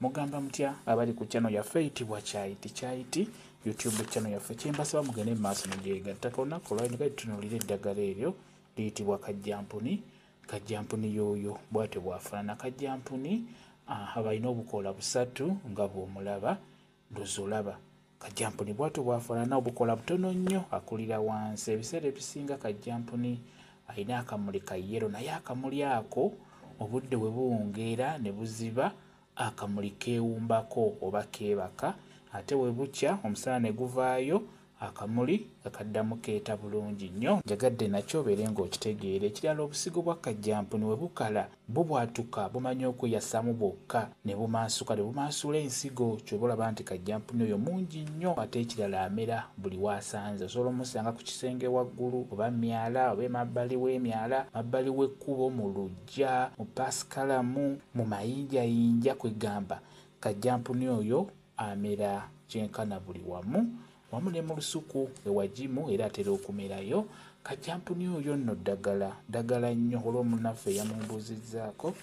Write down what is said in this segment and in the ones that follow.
Mugamba mutya abali ku channel yaffe eyitibwa Kyayiti Kyayiti YouTube channel yaffe? Kyembasaba mugende mu maaso negyegattako. Olunaku olwaliro kati tutunuulira eddagala eryo liyitibwa kajjampuni. Kajjampuni y'oyo bw'atyo bw'afaanana. Kajjampuni abalina obukoola busatu nga bw'omulaba, ndowooza olaba. Kajjampuni bw'atyo bw'afaanana, obukoola butono nnyo, akulira wansi. Ebiseera ebisinga kajjampuni alina akamuli ka yellow, naye akamuli ako obudde bwe buwungeera ne buziba, akamuli keewumbako oba keebaka, ate bwe bukya omusana ne guvaayo, akamuli akaddamu keeta bulungi nnyo. Njagadde nakyo obeere ng'okitegeera. Ekirala, obusigo bwa kajjampuni bwe bukala bubwatuka, bumanyi okweyasamu bwokka ne bumansuka ne bumansula ensigo. Ky'oba olaba nti kajjampuni oyo mungi nnyo. Ate ekirala, amera buli w'asanze. Osobola omusanga ku kisenge waggulu, oba myala, oba emabbali w'emyala, mabbali w'ekkubo, mu luggya, mu paasikalamu, mu mayinjayinja. Kwegamba kajjampuni oyo amera kyenkana buli wamu, wamu ne mu lusuku ewagimu era atera okumerayo. Kajjampuni oyo nno ddagala, ddagala nnyo. Olw'omunnaffe eyamumbuuzizzaako,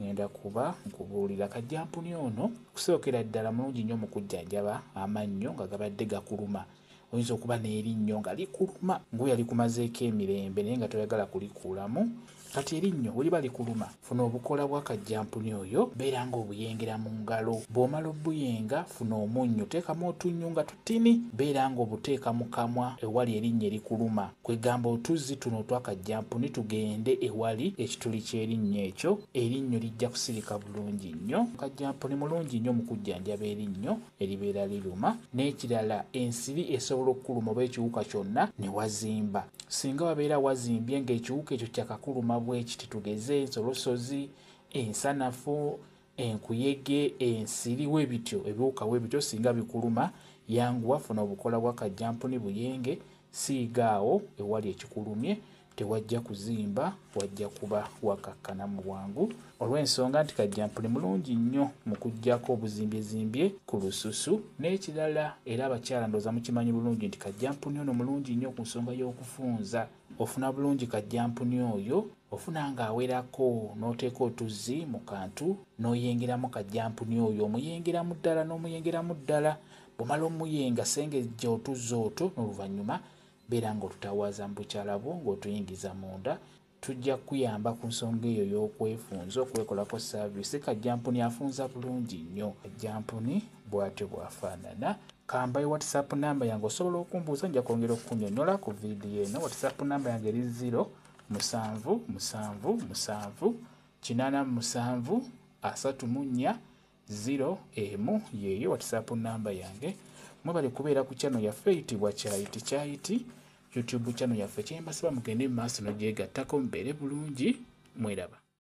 ngenda kuba nkubuulira. Kajjampuni ono okusookera ddala mulungi nnyo mu kujjanjaba amannyo nga gabadde gakuluma. Oyinza okuba n'erinnyo nga likuluma ng'oyo alikumazeeko emirembe, naye nga toyagala kulikuulamu. Kati erinnyo bwe liba likuluma, funa obukoola bwa kajjampuni oyo, beera ng'obuyengera mu ngalo. Bw'omala obuyenga, funa omunnyo, teekamu otunnyu nga tutini, beera ng'obuteeka mu kamwa ewali erinnyo erikuluma. Kwegamba otuzzi tuno otwa kajjampuni tugende ewali ekituli ky'erinnyo ekyo, erinnyo lijja kusirika bulungi nnyo. Kajjampuni mulungi nnyo mu kujjanjaba erinnyo eribeera liruma. N'ekirala, ensiri esobola okukuluma oba ekiwuka kyonna ne wazimba. Singa wabeera wazimbye ng'ekiwuka ekyo kyakakuluma bwekiti, tugeze ensolosozi, ensanafu, enkuyege, ensiri, webityo ebiwuka webityo singa bikuluma, yanguwa funa obukola bwa kajjampuni buyenge, siiga awo ewali ekikulumye, tewajja kuzimba, wajja kuba wakakkana mu bwangu. Olw'ensonga nti kajjampuni mulungi nnyo mu kuggyako obuzimbyezimbye ku lususu. N'ekirala, era abakyala ndowooza mukimanyi bulungi nti kajjampuni ono mulungi nnyo ku nsonga y'okufunza. Ofuna bulungi kajjampuni oyo, ofuna ng'awerako, n'oteeka otuzzi mu kantu n'oyengeramu kajjampuni oyo, omuyengeramu ddala n'omuyengeramu ddala. Bw'omala omuyenga, sengejja otuzzi otwo, n'oluvannyuma beera ng'otutawaaza mu bukyala bwo ng'otuyingiza munda. Tujja kukuyamba ku nsonga eyo y'okwefunza, okwekolako service. Kajjampuni afunza bulungi nnyo. Kajjampuni bw'atyo bw'afaanana. Kambaye WhatsApp namba yange, osobola okumbuuza, nja kwongera okukunnyonnyola ku vidiyo eno. WhatsApp namba yange eri 0 7 7 7 87 34 0 1. Yeeyo WhatsApp namba yange. Mwebale kubeera ku channel yaffe eyitibwa Kyayiti Kyayiti YouTube channel yaffe. Kyembasaba mugende mu maaso nogyegattako, mubeere bulungi, mweraba.